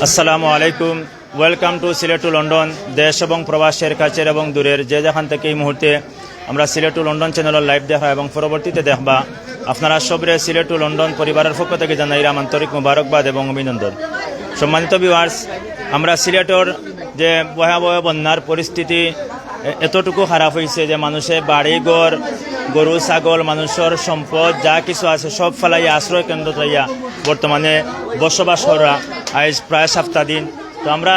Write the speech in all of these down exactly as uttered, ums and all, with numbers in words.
আসসালামু আলাইকুম। Welcome to Sylhet to London. দেশ এবং প্রবাসের কাছের এবং দূরের যে যেখান থেকে এই মুহূর্তে আমরা সিলেট টু লন্ডন চ্যানেলর লাইভ দেখরা এবং পরবর্তীতে দেখবা, আপনারা সবরে সিলেট টু লন্ডন পরিবারের পক্ষ থেকে জানাইরাম আন্তরিক মুবারকবাদ এবং অভিনন্দন। সম্মানিত ভিউয়ার্স, আমরা সিলেটর যে ভয়াবহ বন্যার পরিস্থিতি, এ-, এতটুকু খারাপ অইছে যে মানুষে বাড়ি ঘর, গরু ছাগল, মানুষর সম্পদ যা কিছু আছে সব ফালাইয়া আশ্রয় কেন্দ্র চাইয়া বর্তমানে বসবাস করা আইজ প্রায় সপ্তাহ দিন। তো আমরা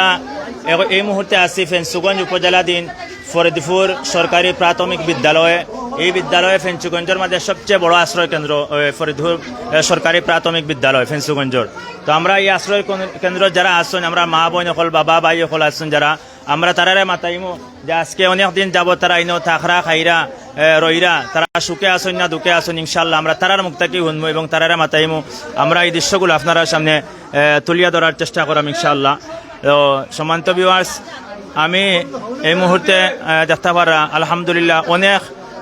এ-, এই মুহূর্তে আছি ফেঞ্চুগঞ্জ উপজেলাধীন ফরিদপুর সরকারি প্রাথমিক বিদ্যালয়ে। এই বিদ্যালয় ফেঞ্চুগঞ্জর মাঝে সবচেয়ে বড় আশ্রয় কেন্দ্র, এ, ফরিদপুর, এ, সরকারি প্রাথমিক বিদ্যালয় ফেঞ্চুগঞ্জর। তো আমরা এই আশ্রয় কেন-, কেন্দ্র যারা আছইন, আমরা মা বইন অকল, বাবা ভাই অকল আছইন যারা, আমরা তারারে মাতাইমু যে আজকে অনেক দিন যাবত তারা ইনো থাকরা, খাইরা, এ, রইরা, তারা সুখে আছইন না দুঃখে আছইন, ইনশাআল্লাহ আমরা তারার মুখ থাকি হুনমু এবং তারারে মাতাইমু। আমরা এই দৃশ্যগুলো আপনারার সামনে, এ, তুলিয়া ধরার চেষ্টা করাম ইনশাআল্লাহ। তো সম্মানিত ভিউয়ার্স, আমি এই মুহূর্তে, এ, দেখতা পাররা আলহামদুলিল্লাহ অনেক,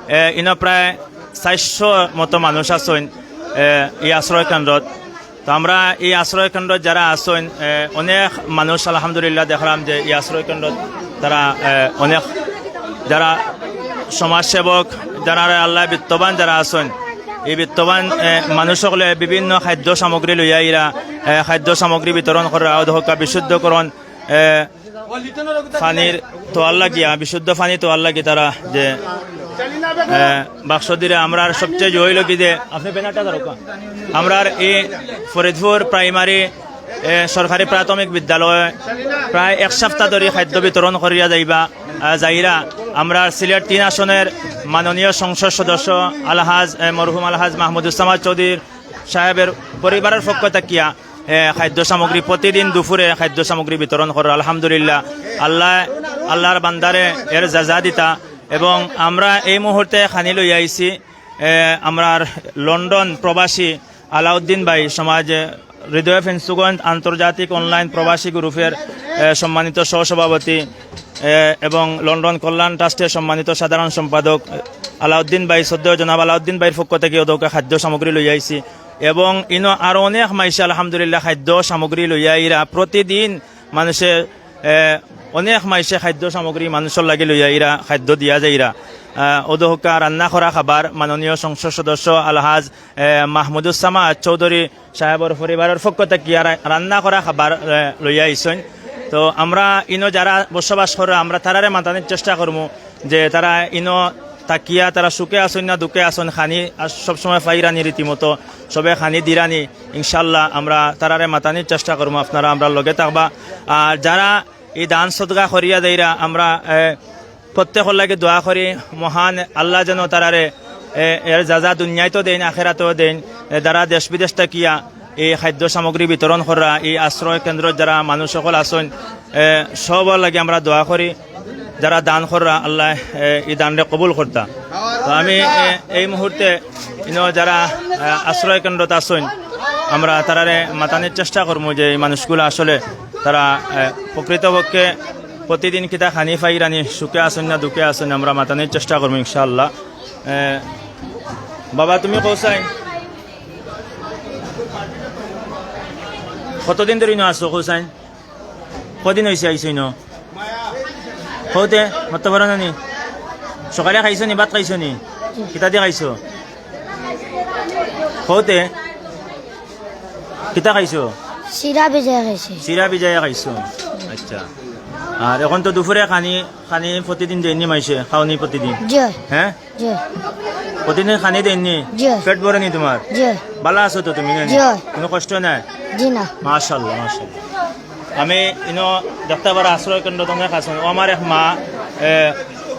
এ, ইনো প্রায় চাইরশো মতো মানুষ আছইন, এ, এই আশ্রয় কেন্দ্রত। তো আমরা এই আশ্রয় কেন্দ্রত যারা আছইন, এ, অনেক মানুষ আলহামদুলিল্লাহ দেখলাম যে এই আশ্রয় কেন্দ্রত তারা, এ, অনেক যারা সমাজসেবক, যারা আল্লাহ বিত্তবান যারা আছইন, এই বিত্তবান, এ, মানুষ সকলে বিভিন্ন খাদ্য সামগ্রী লইয়া ইরা, এ, খাদ্য সামগ্রী বিতরণ করা, অধ্যক্ষ বিশুদ্ধকরণ, এ, পানির তোয়ার লাগিয়া, বিশুদ্ধ পানি তোয়ার লাগি তারা যে, এ, বাক্স দিরা। আমরার সবচেয়ে জয় লগি যে, আপনি ব্যানারটা ধরো কা? আমরার এই ফরিদপুর প্রাইমারি, এ, সরকারি প্রাথমিক বিদ্যালয়ে প্রায় এক সপ্তাহ ধরি খাদ্য বিতরণ করিয়া যাইবা, আ, যাইরা। আমরার সিলেট তিন আসনের মাননীয় সংসদ সদস্য আলহাজ, এ, মরহুম আলহাজ মাহমুদুস সামাদ চৌধুরী সাহেবের পরিবারের পক্ষ থাকিয়া এ, খাদ্য সামগ্রী প্রতিদিন দুপুরে খাদ্য সামগ্রী বিতরণ করার। আলহামদুলিল্লাহ, আল্লাহ, আল্লাহর বান্দারে এর জাযা দিতা। এবং আমরা এই মুহূর্তে খানি লইয়া আইছি, এ, আমরার লন্ডন প্রবাসী আলাউদ্দিন ভাই সমাজে হৃদয় ফেঞ্চুগঞ্জ আন্তর্জাতিক অনলাইন প্রবাসী গ্রুপের, এ, সম্মানিত সহসভাপতি, এ, এবং লন্ডন কল্যাণ ট্রাস্টের সম্মানিত সাধারণ সম্পাদক আলাউদ্দিন ভাই, শ্রদ্ধেয় জনাব আলাউদ্দিন ভাইর পক্ষ থাকি অধ্যক্ষ খাদ্য সামগ্রী লইয়া আইছি। এবং ইনো আরো অনেক মাইসে আলহামদুলিল্লাহ খাদ্য সামগ্রী লইয়া ইরা প্রতিদিন মানুষে, এ, অনেক মাইসে খাদ্য সামগ্রী মানুষর লাগি লইয়া ইরা খাদ্য দিয়া যাইরা। আ, অধ্যক্ষ রান্না করা খাবার মাননীয় সংসদ সদস্য আলহাজ, এ, মাহমুদুস সামাদ চৌধুরী সাহেবর পরিবারের পক্ষ থাকি আর রান্না করা খাবার, এ, লইয়া আইছইন। তো আমরা ইনো যারা বসবাস করা, আমরা তারারে মাতানির চেষ্টা করমু যে তারা ইনো থাকিয়া তারা সুখে আছইন না দুঃখে আছইন, খানি আর সবসময় পাইরানি রীতিমতো, সবে খানি দিরানি। ইনশাআল্লাহ আমরা তারারে মাতানির চেষ্টা করমু, আপনারা আমরার লগে থাকবা। আর যারা এই দান সদকা করিয়া দেইরা, আমরা, এ, প্রত্যেকর লাগি দোয়া করি, মহান আল্লাহ যেন তারারে, এ, এর যা যা দুনিয়াইতো দেইন, আখেরাতেও দেইন। এ, যারা দেশ বিদেশ থাকিয়া এই খাদ্য সামগ্রী বিতরণ করা, এই আশ্রয় কেন্দ্রত যারা মানুষ সকল আছইন, এ, সবর লাগি আমরা দোয়া করি। যারা দান কররা, আল্লাহ, এ, এই দানরে কবুল করতা। তো আমি, এ, এই মুহূর্তে ইনো যারা, এ, আশ্রয় কেন্দ্রত আছইন, আমরা তারারে মাতানির চেষ্টা করমু যে এই মানুষগুলা আসলে তারা, এ, প্রকৃতপক্ষে প্রতিদিন কিতা খানি পাইরানি, সুখে আছইন না দুঃখে আছইন, আমরা মাতানির চেষ্টা করমু ইনশাআল্লাহ। এ, বাবা, তুমি কৌসাইন, কতদিন ধরি ইনো আছো কৌসাইন? কদিন অইছে আইছো ইনো? কওতে, মাততে পারো না নি? সকালে খাইছো নি? ভাত খাইছো নি? কিতা দি খাইছো? কওতে, কিতা খাইছো? চিরা ভিজাই খাইছি। চিরা ভিজাই খাইছো। আচ্ছা। আর এখন তো দুপুরে খানি, খানি প্রতিদিন দেইন নি মাইসে? খাওনি প্রতিদিন? জি। হ্যাঁ? জি। প্রতিদিন খানি দেইন নি? জি। পেট ভরে নি তুমার? জি। ভালা আছো তো তুমি, না নি? জি। কোনো কষ্ট নাই? জি না। মাশাআল্লাহ, মাশাআল্লাহ। আমি ইনো দেখতা পাররা আশ্রয় কেন্দ্রত অনেক আছইন। ও আমার এক মা, এ,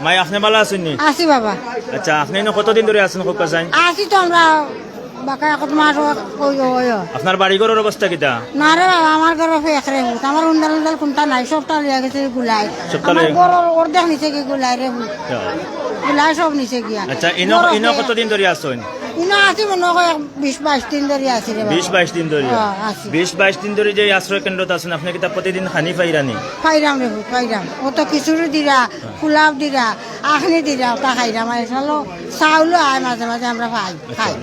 মাই, আপনে ভালা আছইন নি? আছি বাবা। আচ্ছা, আপনে ইনো কতদিন ধরি আছইন কউক্কা চাইন? আছি তো আমরা বাকা এক মাস অই, অই, অই। আপনার বাড়ি ঘরর অবস্থা কিতা? না রে বাবা, আমার ঘরো ফেক রে পুত। আমার উন্ডাল উন্ডাল কুন্তা নাই, সবটা লইয়া গেছে গুলায়। সবটা আমার লইয়া ঘরর অর্ধেক নিছে গি গুলায় রে পুত। ইয়া। গুলায় সব নিছে গিয়া। আচ্ছা, ইনো, ঘরো ইনো ফেক। কতদিন ধরি আছইন? ইনো আছি মনো অয় এক বিশ বাইশ দিন ধরি আছি রে বাবা। বিশ বাইশ দিন ধরি? হ্যাঁ, আছি। বিশ বাইশ দিন ধরি যে এই আশ্রয় কেন্দ্রত আছইন, আপনে কিতা প্রতিদিন খানি পাইরা নি? পাইরাম রে পুত, পাইরাম। অত খিচুড়ি দিরা, পোলাও দিরা, আখনি দিরা, অতা খাইরাম। আর চাউলও আয় মাঝে মাঝে আমরা পাই, খাই।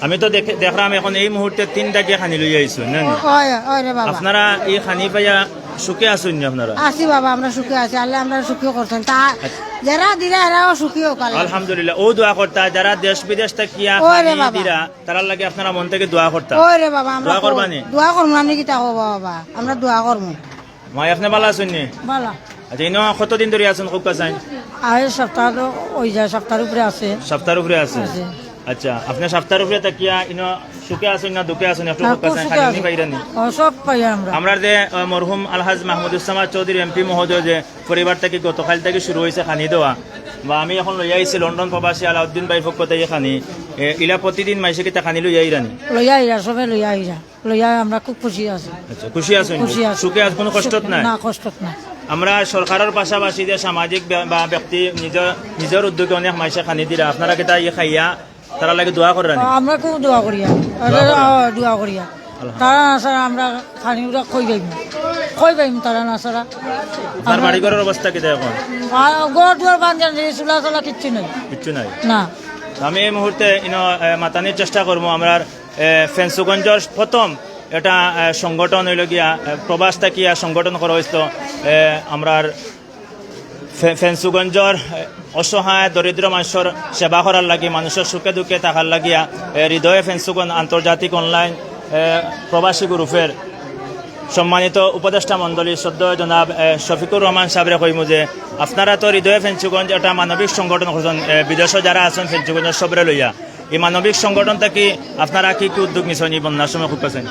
আমি তো দেখে-, দেখলাম এখন এই মুহূর্তে তিনটা গিয়া খানি লইয়া আইছইন, না নি? ওই, ওই রে বাবা। আপনারা এই খানি পাইয়া সুখে আছইন নি আপনারা? আছি বাবা, আমরা সুখে আছি, আল্লায় আমরা সুখী করছইন। তা আচ্ছা। যারা দিরা এরাও সুখী হোক আল্লাহ। আলহামদুলিল্লাহ। ও দোয়া করতা, যারা দেশ বিদেশ থাকিয়া ওই রে খানি বাবা। দিরা, তারার লাগি আপনারা মন থাকি দোয়া করতা। ওই রে বাবা, আমরা দোয়া করবা নি? দোয়া করমু, আপনি কিতা কও বাবা, আমরা দোয়া করমু। মাই, আপনি ভালা আছইন নি? ভালা। আচ্ছা, ইনো কতদিন ধরি আছইন কউক্কা চাইন? আজ সপ্তাহ তো ওই যায়, সপ্তাহর উপরে আছে। সপ্তাহর উপরে আছে? আছে। আচ্ছা, আপনি সপ্তাহর উপরে থাকিয়া ইনো সুখে আছইন না দুঃখে আছইন, একটু না, কউক্কা খুব চাইন, সুখে খানি আছি। পাইরা নি? ও, সব পাই আমরা। আমরা যে, আহ, মরহুম আলহাজ মাহমুদুস সামাদ চৌধুরী এমপি মহোদয় যে পরিবার থাকি গতকাল থাকি শুরু অইছে খানি দেওয়া, বা আমি এখন লইয়া আইছি লন্ডন প্রবাসী আলাউদ্দিন ভাইর পক্ষ থাকি খানি, এ, ইলা প্রতিদিন মাইনষে কিতা খানি লইয়া আইরা নি? লইয়া আইরা, সবে লইয়া আইরা। লইয়া আমরা খুব খুশি আছি। আচ্ছা, খুশি আছইন? খুশি আছি। সুখে আছইন, কোনো কষ্টত নাই? না, কষ্টত নাই। আমরা সরকারর পাশাপাশি যে সামাজিক ব্য-, বা ব্যক্তি নিজর, নিজর উদ্যোগে অনেক মাইনষে খানি দিরা, আপনারা কিতা ইয়ে খাইয়া তারার লাগি দোয়া কররা নি? আমরা খুব দোয়া করিয়া। দোয়া কররা? হ্যাঁ, দোয়া করিয়া। আলহামদুলিল্লাহ। তারা না ছাড়া আমরা খানি উরা কই পাইমু? কই পাইমু তারা না ছাড়া? আপনার বাড়ি ঘরর অবস্থা কিতা এখন? আর ঘর দুয়ার ভাঙ্গিয়া, চুলা চালা কিচ্ছু নাই। কিচ্ছু নাই? না। আমি এই মুহূর্তে ইনো, এ, মাতানির চেষ্টা করমু আমরার এ, ফেঞ্চুগঞ্জর প্রথম এটা, এ, সংগঠন অইলো গিয়া, এ, প্রবাস থাকিয়া সংগঠন করা অইছিল, এ, আমরার ফে-, ফেঞ্চুগঞ্জর, এ, অসহায় দরিদ্র মানষর সেবা করার লাগি, মানষর সুখে দুঃখে থাকার লাগিয়া, এ, হৃদয়ে ফেঞ্চুগঞ্জ আন্তর্জাতিক online, এ, প্রবাসী গ্রুপের সম্মানিত উপদেষ্টা মণ্ডলী শ্রদ্ধেয় জনাব, এ, শফিকুর রহমান সাবরে কইমু যে আপনারা তো হৃদয়ে ফেঞ্চুগঞ্জ একটা মানবিক সংগঠন করছইন, এ, বিদেশো যারা আছইন ফেঞ্চুগঞ্জর সবরে লইয়া, এই মানবিক সংগঠন থাকি আপনারা কি কি উদ্যোগ নিছইন এই বন্যার সময় কউক্কা চাইন?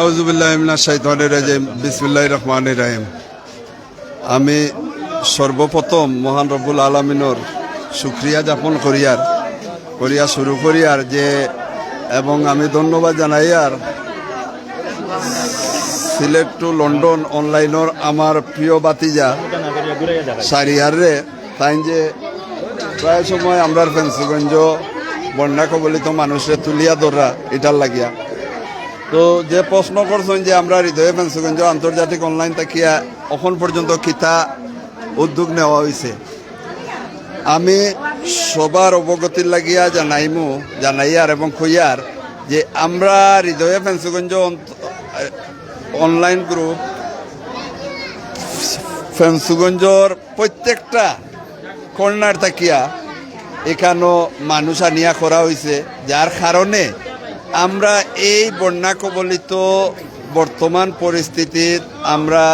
আউযুবিল্লাহি মিনাশ শাইতানির রাজিম। বিসমিল্লাহির রহমানির রহিম। আমি সর্বপ্রথম মহান রব্বুল আলামিনর শুকরিয়া যাপন করিয়ার, করিয়া শুরু করিয়ার যে, এবং আমি ধন্যবাদ জানাইয়ার সিলেট to লন্ডন online-র আমার প্রিয় ভাতিজা শাহরিয়াররে, তাইন যে প্রায় সময় আমরার ফেঞ্চুগঞ্জ বন্যা কবলিত মানুষরে তুলিয়া ধররা ইটার লাগিয়া। তো যে প্রশ্ন করছইন যে আমরা হৃদয়ে ফেঞ্চুগঞ্জ আন্তর্জাতিক online থাকিয়া অখন পর্যন্ত কিতা উদ্যোগ নেওয়া অইছে, আমি সবার অবগতির লাগিয়া জানাইমু, জানাইয়ার এবং কইয়ার যে আমরা হৃদয়ে ফেঞ্চুগঞ্জ অন্ত-, online group ফেঞ্চুগঞ্জর প্রত্যেকটা corner থাকিয়া ইকানো মানুষ আনিয়া করা অইছে, যার কারণে আমরা এই বন্যা কবলিত বর্তমান পরিস্থিতিত আমরা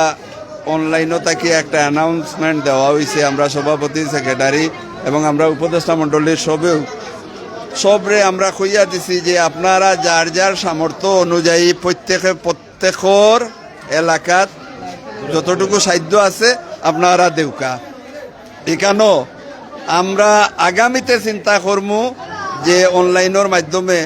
online-ও থাকিয়া একটা announcement দেওয়া অইছে। আমরা সভাপতি, secretary এবং আমরা উপদেষ্টা মণ্ডলীর সবেও, সবরে আমরা কইয়া দিছি যে আপনারা যার যার সামর্থ্য অনুযায়ী প্রত্যেকে প্রত্যেকর এলাকাত যতটুকু সাধ্য আছে আপনারা দেউক্কা। ইকানো আমরা আগামীতে চিন্তা করমু যে online-র মাধ্যমে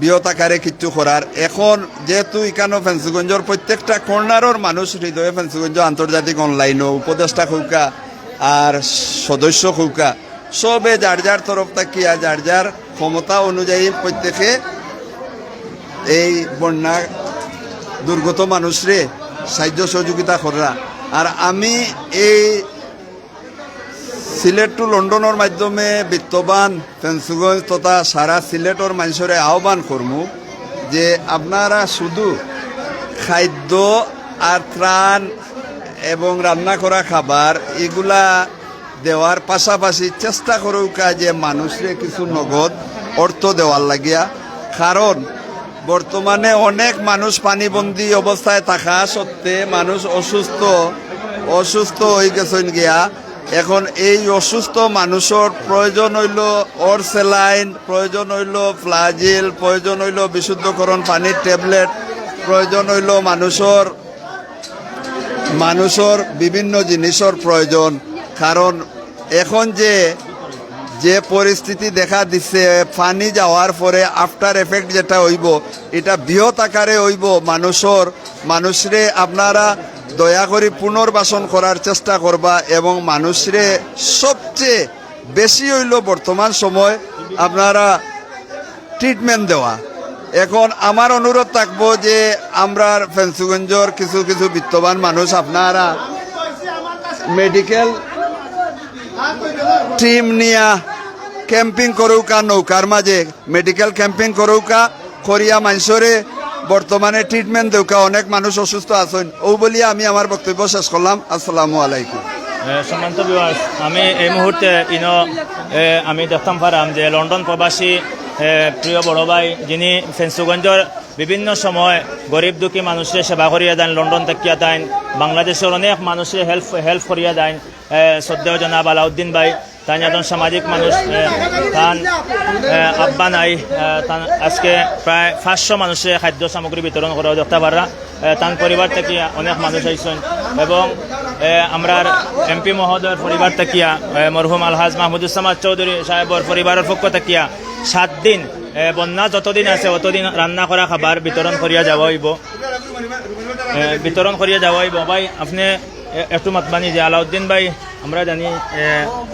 বৃহৎ আকারে কিচ্ছু করার। এখন যেহেতু ইকানো ফেঞ্চুগঞ্জর প্রত্যেকটা corner-র মানুষ হৃদয়ে ফেঞ্চুগঞ্জ আন্তর্জাতিক online-ও উপদেষ্টা কউক্কা আর সদস্য কউক্কা, সবে যার যার তরফ থাকিয়া যার যার ক্ষমতা অনুযায়ী প্রত্যেকে এই বন্যা দুর্গত মানুষরে সাহায্য সহযোগিতা কররা। আর আমি এই সিলেট to লন্ডন-র মাধ্যমে বিত্তবান ফেঞ্চুগঞ্জ তথা সারা সিলেটর মানষরে আহ্বান করমু যে আপনারা শুধু খাদ্য আর ত্রাণ এবং রান্না করা খাবার ইগুলা দেওয়ার পাশাপাশি চেষ্টা করউক্কা যে মানুষরে কিছু নগদ অর্থ দেওয়ার লাগিয়া, কারণ বর্তমানে অনেক মানুষ পানিবন্দী অবস্থায় থাকা সত্ত্বে মানুষ অসুস্থ, অসুস্থ অইগেছইন গিয়া। এখন এই অসুস্থ মানুষর প্রয়োজন অইলো অর saline, প্রয়োজন অইলো Flagyl, প্রয়োজন অইলো বিশুদ্ধকরণ পানির tablet, প্রয়োজন অইলো মানুষর, মানুষর বিভিন্ন জিনিসর প্রয়োজন। কারণ এখন যে, যে পরিস্থিতি দেখা দিছে, পানি যাওয়ার পরে after effect যেটা অইবো, ইটা বৃহৎ আকারে অইবো। মানুষর, মানুষরে আপনারা দয়া করি পুনর্বাসন করার চেষ্টা করবা এবং মানুষরে সবচেয়ে বেশি অইলো বর্তমান সময় আপনারা treatment দেওয়া। এখন আমার অনুরোধ থাকবো যে আমরার ফেঞ্চুগঞ্জর কিছু কিছু বিত্তবান মানুষ আপনারা medical team নিয়া ক্যাম্পিং করউক্কা, নৌকার মাঝে মেডিকেল ক্যাম্পিং করউক্কা, করিয়া মানষরে বর্তমানে ট্রিটমেন্ট দেউক্কা। অনেক মানুষ অসুস্থ আছইন। অউ বলিয়া আমি আমার বক্তব্য শেষ করলাম। আসসালামু আলাইকুম। এ, সম্মানিত ভিউয়ার্স, আমি এই মুহূর্তে ইনো এ, আমি দেখতাম পারাম যে লন্ডন প্রবাসী এ, প্রিয় বড় ভাই, যিনি ফেঞ্চুগঞ্জর বিভিন্ন সময় গরিব দুঃখী মানুষরে সেবা করিয়া দেন, লন্ডন থাকিয়া তাইন বাংলাদেশর অনেক মানুষরে হেল্প হেল্প করিয়া দেন। এ, শ্রদ্ধেয় জনাব আলাউদ্দিন ভাই, তাইন একজন সামাজিক মানুষ, এ, তান এ, আব্বা নাই, এ, তান আজকে প্রায় পাঁচশো মানুষরে খাদ্য সামগ্রী বিতরণ করা দেখতা পাররা। এ, তান পরিবার থাকিয়া অনেক মানুষ আইছইন এবং এ, আমরার এমপি মহোদয়র পরিবার থাকিয়া এ, মরহুম আলহাজ মাহমুদুস সামাদ চৌধুরী সাহেবর পরিবারর পক্ষ থাকিয়া সাত দিন এ, বন্যা যতদিন আছে অতদিন রান্না করা খাবার বিতরণ করিয়া যাওয়া অইবো। এ, বিতরণ করিয়া যাওয়া অইবো। ভাই, আপনে এ, একটু মাতবানি যে আলাউদ্দিন ভাই, আমরা জানি এ,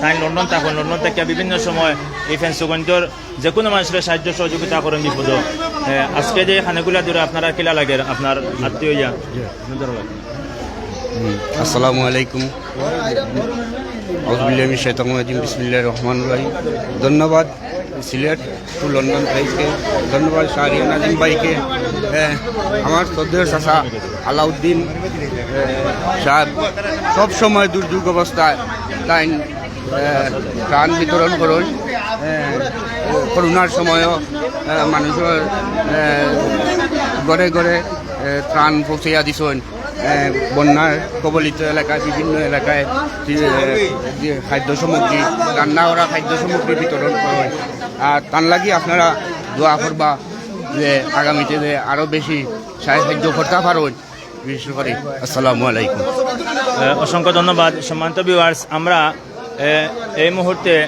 তাইন লন্ডন থাকইন, লন্ডন থাকিয়া বিভিন্ন সময় এই ফেঞ্চুগঞ্জর যে কোনো মানুষরে সাহায্য সহযোগিতা করইন বিপদো। এ, আজকে যে খানিকুলা দূরে আপনারা কিলা লাগের, আপনার আত্মীয় ইয়া? আসসালামু আলাইকুম। আউযুবিল্লাহি মিনাশ শাইতানির রাজিম। বিসমিল্লাহির রহমানির রহিম। ধন্যবাদ সিলেট টু লন্ডন ভাইকে, ধন্যবাদ শাহরিয়ার নাজিম ভাইকে। এ, আমার শ্রদ্ধেয় চাচা আলাউদ্দিন এ, সাহেব সব সময় দুর্যোগ অবস্থায় তাইন এ, ত্রাণ বিতরণ করইন। এ, করোনার সময়ও এ, মানুষর এ, ঘরে ঘরে এ, ত্রাণ পৌঁছাইয়া দিছইন। এ, বন্যার কবলিত এলাকায়, বিভিন্ন এলাকায় যে, যে খাদ্য সামগ্রী, রান্না করা খাদ্য সামগ্রী বিতরণ করইন। আর তার লাগি আপনারা দোয়া করবা যে আগামীতে যে আরো বেশি সাহায্য করতা পারইন, বিশেষ করি। আসসালামু আলাইকুম। এ, অসংখ্য ধন্যবাদ। সম্মানিত ভিউয়ার্স, আমরা এ, এই মুহূর্তে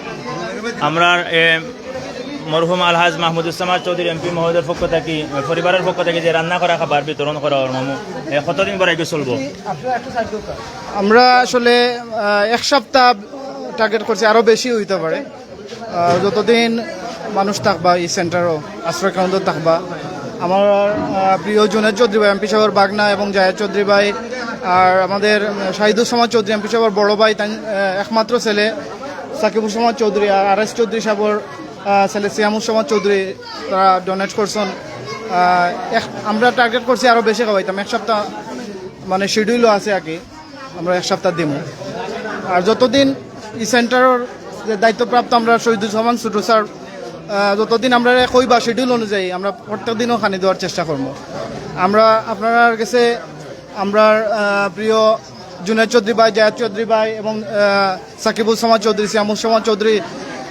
আমরার এ, মরহুম আলহাজ মাহমুদুস সামাদ চৌধুরী এমপি মহোদয়ের পক্ষ থাকি, এ, পরিবারের পক্ষ থাকি যে রান্না করা খাবার বিতরণ করা অর মামু, এ, কতদিন পরে এগু চলবো? আমরা আসলে আহ, এক সপ্তাহ টার্গেট করছি, আরো বেশি হইতে পারে। আহ, যতদিন মানুষ থাকবা এই সেন্টারও, আশ্রয় কেন্দ্র থাকবা, আমার আহ, প্রিয় জুনেদ চৌধুরী ভাই, এমপি সাহেবের বাগনা, এবং জায়েদ চৌধুরী ভাই, আর আমাদের উম, শাহিদুজ্জামান চৌধুরী, এমপি সাহেবের বড় ভাই, তাই আহ, একমাত্র ছেলে সাকিবুজ্জামান চৌধুরী, আর আর এস চৌধুরী সাহেবের আহ, ছেলে সিয়ামুজ্জামান চৌধুরী, তারা ডোনেট করছেন। আহ, এক- আমরা টার্গেট করছি আরো বেশি খাওয়াইতাম, এক সপ্তাহ মানে শিডিউলও আছে আর কি, আমরা এক সপ্তাহ দিমু। আর যতদিন এই সেন্টারর যে দায়িত্বপ্রাপ্ত আমরা শহীদুজ্জামান ছোট স্যার, আহ, যতদিন আমরা কইবা শিডিউল অনুযায়ী আমরা প্রত্যেক দিনও খানি দেওয়ার চেষ্টা করবো। আমরা আপনার কাছে আমরা আহ, প্রিয় জুনেদ চৌধুরী ভাই, জায়েদ চৌধুরী ভাই এবং আহ, সাকিবুজ্জামান চৌধুরী, সিয়ামুজ্জামান চৌধুরী,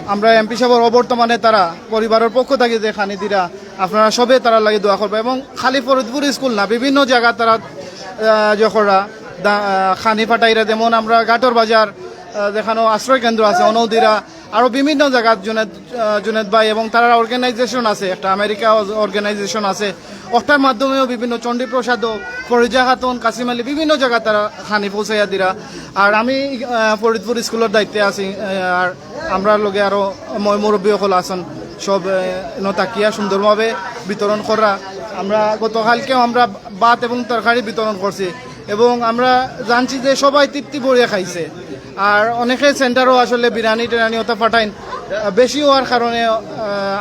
আমরা এমপি সাহেবের অবর্তমানে তারা পরিবারের পক্ষ থাকি যে খানি দিরা, আপনারা সবে তারার লাগি দোয়া করবা। এবং খালি ফরিদপুর স্কুল না, বিভিন্ন জায়গা তারা আহ, ইয়ে করা, দা- আহ, খানি পাঠাইরা, যেমন আমরা ঘাটর বাজার, আহ, যেখানো আশ্রয় কেন্দ্র আছে, অনৌদিরা, আরো বিভিন্ন জায়গাত জুনেদ আহ, জুনেদ ভাই এবং তারার অর্গানাইজেশন আছে, একটা আমেরিকা অর্গানাইজেশন আছে, ওটার মাধ্যমেও বিভিন্ন চণ্ডীপ্রসাদও, ফরিজা খাতুন, কাসিম আলী, বিভিন্ন জায়গা তারা খানি পৌঁছাইয়া দিরা। আর আমি আহ, ফরিদপুর স্কুলের দায়িত্বে আছি, আহ, আর আমরার লগে আরো ময় মুরব্বী সকল আছেন, সব আহ, ন তাকিয়া সুন্দরভাবে বিতরণ করা। আমরা গতকালকেও আমরা ভাত এবং তরকারি বিতরণ করছি এবং আমরা জানছি যে সবাই তৃপ্তি ভরিয়া খাইছে। আর অনেকে সেন্টারও আসলে বিরিয়ানি টিরানি ওটা পাঠাইন, আহ, বেশি হওয়ার কারণে আহ,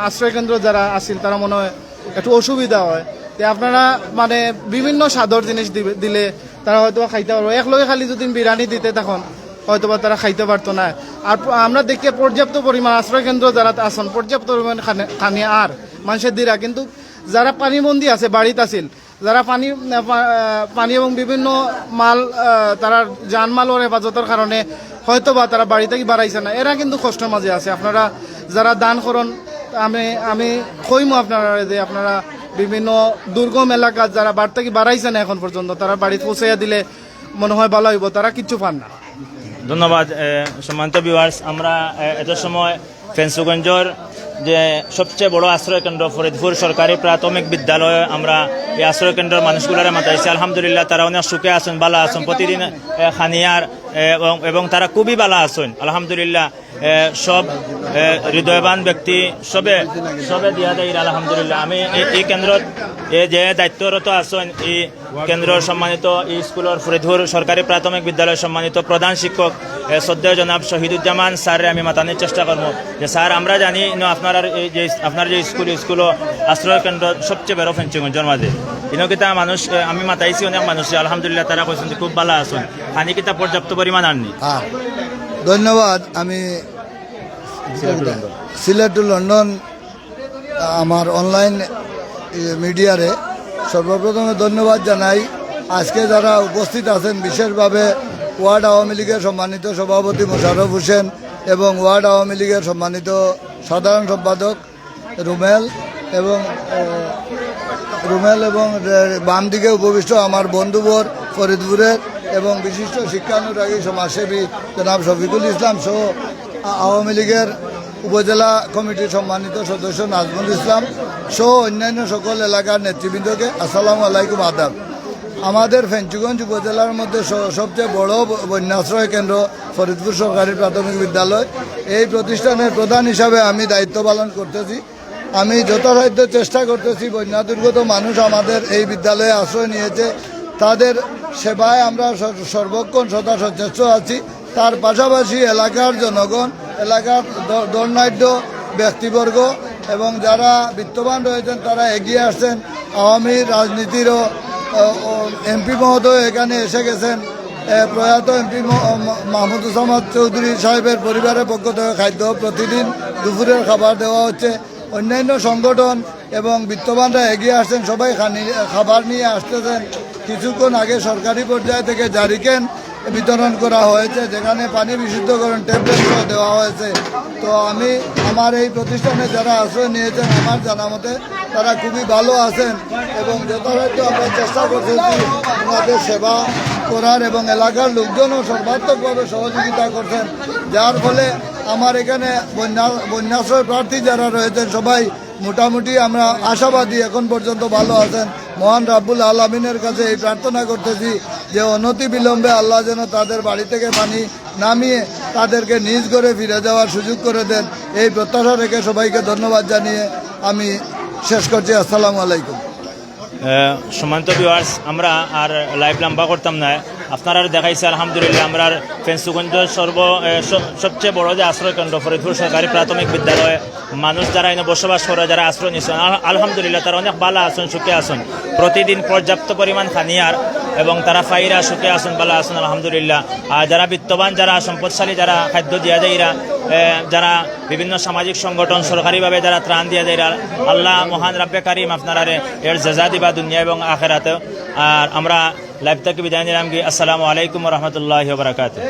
আশ্রয় কেন্দ্র যারা আছিল তারা মনে হয় একটু অসুবিধা হয়। তে আপনারা মানে বিভিন্ন স্বাদর জিনিস দিবে- দিলে তারা হয়তো বা খাইতে পারবো। এক লগে খালি যদি বিরিয়ানি দিতে তখন হয়তো বা তারা খাইতে পারতো না। আর প- আমরা দেখি পর্যাপ্ত পরিমাণ আশ্রয় কেন্দ্র যারা আছেন পর্যাপ্ত পরিমাণ খানে- খানি আর মানুষের দিরা, কিন্তু যারা পানিবন্দী আছে, বাড়িত আছিল, যারা পানি আহ, পা- আহ, পানি এবং বিভিন্ন মাল আহ, তারা জানমালর হেফাজতের কারণে হয়তো বা তারা বাড়ি থাকি বাড়াইছে না, এরা কিন্তু কষ্টর মাঝে আছে। আপনারা যারা দান করন, আমি আমি কইমু আপনারা যে আপনারা বিভিন্ন দুর্গম এলাকাত যারা বাড়ি থাকি বাড়াইছে না এখন পর্যন্ত, তারা বাড়িত পৌঁছাইয়া দিলে মনে হয় ভালো হইব, তারা কিচ্ছু পান না। ধন্যবাদ। এ, সম্মানিত ভিউয়ার্স, আমরা এ, এত সময় ফেঞ্চুগঞ্জর যে সবচেয়ে বড় আশ্রয় কেন্দ্র ফরিদপুর সরকারি প্রাথমিক বিদ্যালয়ে আমরা এই আশ্রয় কেন্দ্রর মানুষগুলারে মাতাইছি। আলহামদুলিল্লাহ, তারা অনেক সুখে আছেন, ভালো আছেন। প্রতিদিন এ, খানিয়ার এ, এবং এবং তারা খুবই ভালো আছেন আলহামদুলিল্লাহ। এ, সব এ, হৃদয়বান ব্যক্তি সবে সবে দিয়া দেয় আলহামদুলিল্লাহ। আমি এই- এই কেন্দ্র এ যে দায়িত্বরত আছইন ই কেন্দ্রর সম্মানিত ই স্কুলর ফরিদপুর সরকারি প্রাথমিক বিদ্যালয়ের সম্মানিত প্রধান শিক্ষক, এ, শ্রদ্ধেয় জনাব শহীদুজ্জামান স্যাররে আমি মাতানির চেষ্টা করমু যে স্যার, আমরা জানি ইনো আপনারার এই যে আপনার যে স্কুল, স্কুল আশ্রয় কেন্দ্র সবচেয়ে বড় ফেঞ্চুগঞ্জর মাঝে। ইনো কিতা মানুষ, এ, আমি মাতাইছি অনেক মানুষ, আলহামদুলিল্লাহ তারা কইছইন যে খুব ভালা আছইন। পানি কিতা পর্যাপ্ত পরিমাণ আরনি? হ্যাঁ, ধন্যবাদ। আমি Sylhet to London. Sylhet to London আমার অনলাইন, এ, মিডিয়ারে সর্বপ্রথমে ধন্যবাদ জানাই। আজকে যারা উপস্থিত আছেন, বিশেষভাবে ওয়ার্ড আওয়ামী লীগের সম্মানিত সভাপতি মোশাররফ হোসেন এবং ওয়ার্ড আওয়ামী লীগের সম্মানিত সাধারণ সম্পাদক রুমেল এবং, এ, রুমেল এবং, এ, বাম দিকে উপবিষ্ট আমার বন্ধুবর ফরিদপুরের এবং বিশিষ্ট শিক্ষানুরাগী সমাজসেবী জনাব শফিকুল ইসলাম সহ আ-, আওয়ামী লীগের উপজেলা কমিটির সম্মানিত সদস্য নাজমুল ইসলাম সহ অন্যান্য সকল এলাকার নেতৃবৃন্দকে আসসালামু আলাইকুম, আদাব। আমাদের ফেঞ্চুগঞ্জ উপজেলার মধ্যে স-, সবচেয়ে বড় ব-, বন্যাশ্রয় কেন্দ্র ফরিদপুর সরকারি প্রাথমিক বিদ্যালয়। এই প্রতিষ্ঠানের প্রধান হিসাবে আমি দায়িত্ব পালন করতেছি। আমি যথাসাধ্য চেষ্টা করতেছি, বন্যা দুর্গত মানুষ আমাদের এই বিদ্যালয়ে আশ্রয় নিয়েছে, তাদের সেবায় আমরা সর-, সর্বক্ষণ সদা সচেষ্ট আছি। তার পাশাপাশি এলাকার জনগণ, এলাকার দ-, ধনাঢ্য ব্যক্তিবর্গ এবং যারা বিত্তবান রয়েছেন, তারা এগিয়ে আসছেন। আওয়ামী রাজনীতিরও, ও, ও, এমপি মহোদয় এখানে এসে গেছেন। এ, প্রয়াত এমপি ম-, ম-, মাহমুদ ওসামা চৌধুরী সাহেবের পরিবারের পক্ষ থেকে খাদ্য প্রতিদিন দুপুরের খাবার দেওয়া হচ্ছে। অন্যান্য সংগঠন এবং বিত্তবানরা এগিয়ে আসছেন, সবাই খানি-, খাবার নিয়ে আসতেছেন। কিছুক্ষণ আগে সরকারি পর্যায় থেকে জারিকেন বিতরণ করা হয়েছে, যেখানে পানি বিশুদ্ধকরণ ট্যাবলেট সহ দেওয়া হয়েছে। তো আমি আমার এই প্রতিষ্ঠানে যারা আশ্রয় নিয়েছেন, আমার জানা মতে তারা খুবই ভালো আছেন এবং যথাসাধ্য আমরা চেষ্টা করছি যে ওনাদের সেবা করার এবং এলাকার লোকজনও সর্বাত্মকভাবে সহযোগিতা করছেন, যার ফলে আমার এখানে বন্যা, বন্যাশ্রয় প্রার্থী যারা রয়েছেন সবাই মোটামুটি আমরা আশাবাদী, এখন পর্যন্ত ভালো আছেন। মহান রাব্বুল আলামিনের কাছে এই প্রার্থনা করতেছি যে অনতিবিলম্বে আল্লাহ যেন তাদের বাড়ি থেকে পানি নামিয়ে তাদেরকে নিজ ঘরে ফিরে যাওয়ার সুযোগ করে দেন। এই প্রত্যাশা রেখে সবাইকে ধন্যবাদ জানিয়ে আমি শেষ করছি। আসসালামু আলাইকুম। এ, সম্মানিত ভিউয়ার্স, আমরা আর লাইভ লম্বা করতাম না। আপনারারে দেখাইছি আলহামদুলিল্লাহ আমরার ফেঞ্চুগঞ্জর সর্ব, এ, স-, সবচেয়ে বড় যে আশ্রয় কেন্দ্র ফরিদপুর সরকারি প্রাথমিক বিদ্যালয়, মানুষ যারা এনে বসবাস করে, যারা আশ্রয় নিচ্ছেন, আল-, আলহামদুলিল্লাহ তারা অনেক ভালা আছেন, সুখে আছেন। প্রতিদিন পর্যাপ্ত পরিমাণ খানি আর এবং তারা পাইরা সুখে আছেন, ভালা আছেন আলহামদুলিল্লাহ। আর যারা বিত্তবান, যারা সম্পদশালী, যারা খাদ্য দিয়া যাইরা, এ, যারা বিভিন্ন সামাজিক সংগঠন সরকারিভাবে যারা ত্রাণ দিয়া যাইরা, আল্লাহ মহান রাব্বে কারিম আপনারারে এর জাযা দিবা দুনিয়া এবং আখেরাতে। আর আমরা লাইভ থেকে বিদায় নিলাম কি, আসসালামু আলাইকুম ওয়া রাহমাতুল্লাহি ওয়া বারাকাতুহু।